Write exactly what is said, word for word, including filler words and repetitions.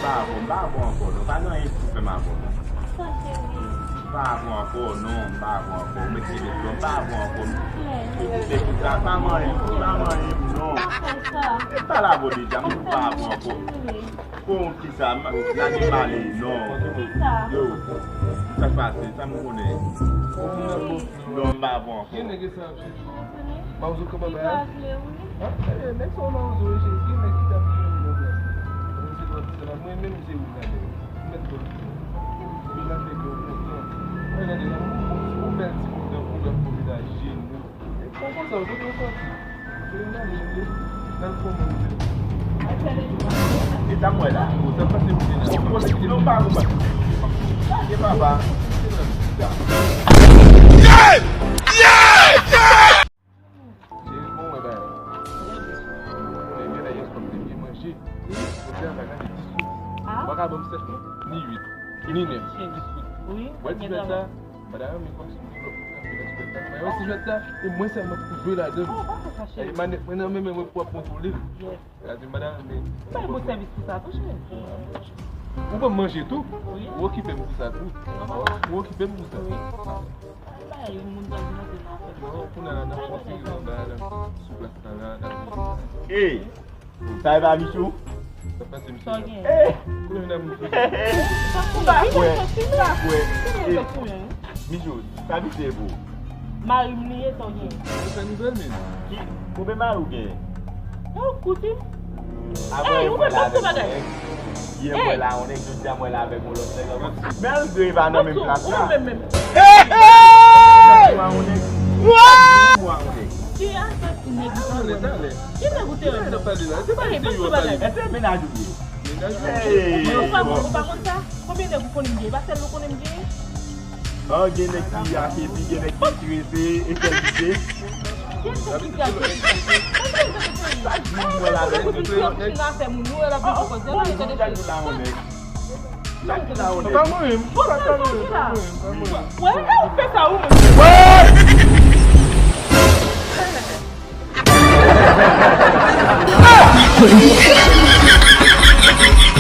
Pa bon, m pa bon ankò non. Pa gen anyen pou fè m avè w non. M pa bon ankò non, m pa bon ankò. Ou mete de flò, m pa bon ankò. Ou kite tout sa, pa manyen, pa manyen m non. M pa la bò deja, m pa bon ankò. Bon, kisa, m lage m ale non. Yo, sa k pase, sa m konnen. Non, m pa bon ankò. Ki nèg sa? Mawozo kòman bagay? Ah, eh, nèg sa Mawozo wi, gen nèg ki t ap jwenn nan plas. Mwen se dwa di sa la, mwen menm se ou gade. Mwen mèt bon. Mwen la fè ke ou kontan. Mwen gade la, ou bèl ti kontan pou lè pou vin a jenou. Ou kontan, ou kontan sòti. Ou vin nan jende. Nan kòman ou vin. E sa mwen la. Ou sa pase mwen la. Ou kontan ki nou pa konprann. Lage papa. Yeah! Yeah! Yeah! Cheri, bon, wè bagay. Konnen gen lè yès kòm te byen manje, jodi a pa gade dis goud. Ou pa ka ban m sèt non, ni uit, ni nèf, dis goud. Wè ti jwèt sa, madanm, men kòmsi m di lòt moun ka jwe nan ti jwèt sa. Mwen wè ti jwèt sa, e mwen sèlman pou jwe ladan l. E manèt mwen nan men mwen pou ap kontwole l. Gade madanm, men. Ou bay bon sèvis pou sa tou, cheri. Ou ban m manje tou, ou okipe m pou sa tou. Ou okipe m pou sa. Al bay moun tan pou monte nan afè l. Non, kounye a la, n ap kontinye nan bagay la. Sou plas la, la, la. Ey! Sa e pa Michou? Sa pase, Michou? Sa w gen? Ey! Kounye a Michou. Sa kounye a, vin nan soti la. Vin nan soti la. Michou, sa misye e pou? Mari m li ye, sa w gen? Ou fè nouvèl, men. Ki? Konbyen mari w gen? Yon koutim. Ey, ou mwen ban m bagay. Yè mwen la yon nèg, jodi a mwen la avèk yon lòt nèg ankò. Malgre e pa nan menm plas la. Ou menm menm. Hey, hey! Mwa yon nèg. Mwa yon nèg. Ki afè ti nèg sa? Ki nèg ou te wè? Ey, ban m ti bagay. Èske se mennaj ou ye? Mennaj ou ye? Ou pa konn, ou pa konn sa? Konbyen nèg ou konnen m gen? E pa sèl ou konnen m gen? An, gen nèg ki ake pi, gen nèg ki trese, e sèl li se. Gen nèg ki ake pi. Chak jou m wè l avèk yon lòt nèg. Chak jou la yon nèg. Chak jou la yon nèg. Pa mwen menm, pa mwen menm, pa mwen menm. Wè, e ou fè sa ou menm. Wè!